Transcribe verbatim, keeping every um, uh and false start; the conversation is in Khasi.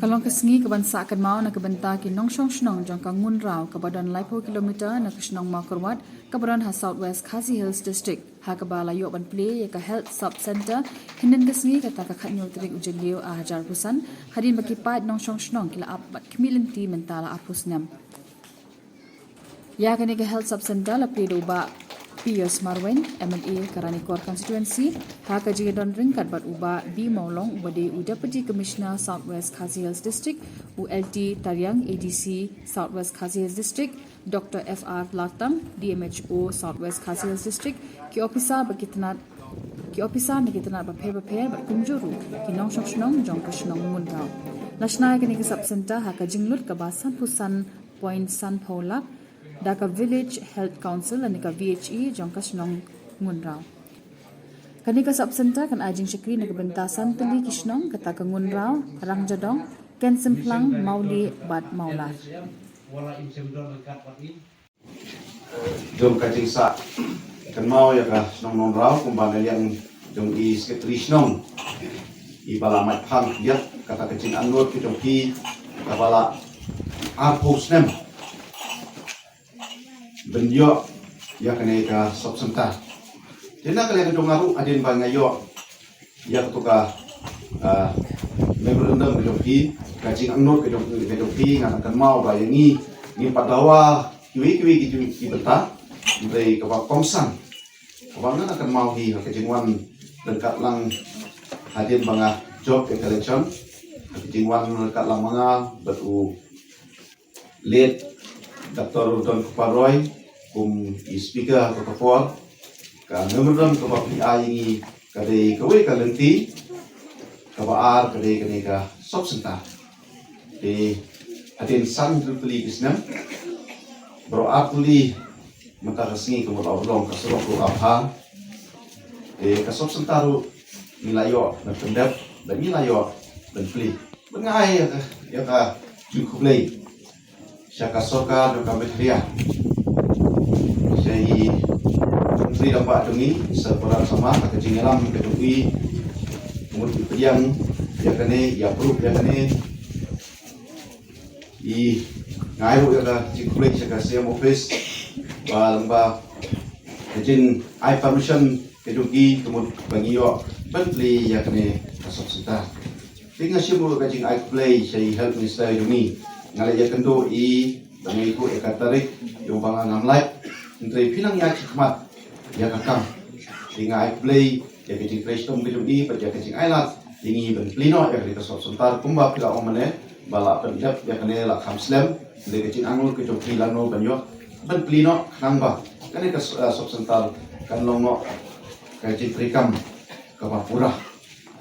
Ka long ka sngi kaban sah kynmaw na ka bynta ki nongshong shnong jong ka Ngunraw kaba don laiphew kilometer na ka shnong Mawkyrwat kaba don ha South West Khasi Hills District, ha kaba la ïoh ban plie ïa ka Health Sub Centre hynnin ka sngi, kata ka khatnïew tarik u Jylliew ar hajar arphew san, hadien ba ki paid nongshong shnong ki la ap bad khmih lynti mynta la arphew snem. Ïa kane ka Health Sub Centre la plie da u Bah Pius Marwein, M L A ka Ranikor Constituency, ha ka jingdon ryngkat bad u Bah B Mawlong uba dei u Deputy Commissioner South West Khasi Hills District, u L T Tariang, A D C South West Khasi Hills District, Doctor F R Lartang, D M H O South West Khasi Hills District, ki ophisar bad ki tnat ki ophisar na ki tnat bapher bapher bad kumjuh ruh ki nongshong shnong jong ka shnong Ngunraw. La shna ïa kane ka Sub Centre ha ka jinglut kaba sanphew san point sanphew lak da ka Village Health Council lane ka V H E jong ka shnong Ngunraw. Kane ka Sub Centre kan ai jingshakri na ka bynta san tylli ki shnong, kata ka Ngunraw, Rangjadong, Kensemplang, Mawlieh bad Mawlar. Jong ka jingsah kynmaw ïa ka shnong Ngunraw kumba na liang jong i Secretary Shnong, i ba la mait phang ïa kata ka jingangnud ka jong ki kaba la arphew snem ban ïoh ïa kane ka Sub Centre. Te na ka liang ka jong nga ruh hadien ba nga ïoh ïa kato ka, ah, memorandum ka jong ki, ka jingangnud ka jong, ka jong ki, nga kynmaw ba ïa ngi ngim pat dawa kiwei kiwei ki jong ki bynta, hynrei kaba kongsan kaba nga kynmaw hi ha ka jingwan ryngkat lang hadien ba nga jop ïa ka election, ha ka jingwan ryngkat lang ma nga bad u late Doctor Donkupar Roy kum i speaker ha kato ka por, ka memorandum kaba phi ai ïa ngi ka dei kawei ka lynti, kaba ar ka dei kane ka Sub Centre. Te hadien san hynriew tylli ki snem, baroh ar tylli mynta ka sngi ka mut la urlong, ka surok ruh la bha. Te ka Sub Centre ruh ngi la ïoh ban pyndep bad ngi la ïoh ban plie. Bad nga ai ïa ka, ïa ka jingkhublei sha ka sorkar jong ka Meghalaya, sha i Myntri Rangbah jong ngi, Sir Conrad Sangma, ha ka jingïalam ka jong i, ka mut i pdiang ïa kane, i approve ïa kane. I, nga ai ruh ïa ka jingkhublei sha ka C M office ba lyngba ka jingai permission ka jong ki, ka mut ba ngi ïoh ban plie ïa kane ka Sub Centre. Te nga shim ruh ka jingai khublei sha i Health Minister jong ngi. Nga la ïakynduh i ba ngi ïathuh ïa ka tarik, ïoh ba nga ngam lait, hynrei phi nang ïa khmat ïa ka kam. Te nga ai khublei ïa ka jingtrei shitom ka jong i bad ïa ka jingai lad ïa ngi ban plie noh ïa ka Sub Centre kumba phi la ong mynne, ba la pyndep ïa kane la kham slem. Hynrei ka jingangnud ka jong phi lano ban ïoh ban plie noh, khnang ba kane ka, eh, Sub Centre kan long noh ka jingtreikam kaba pura.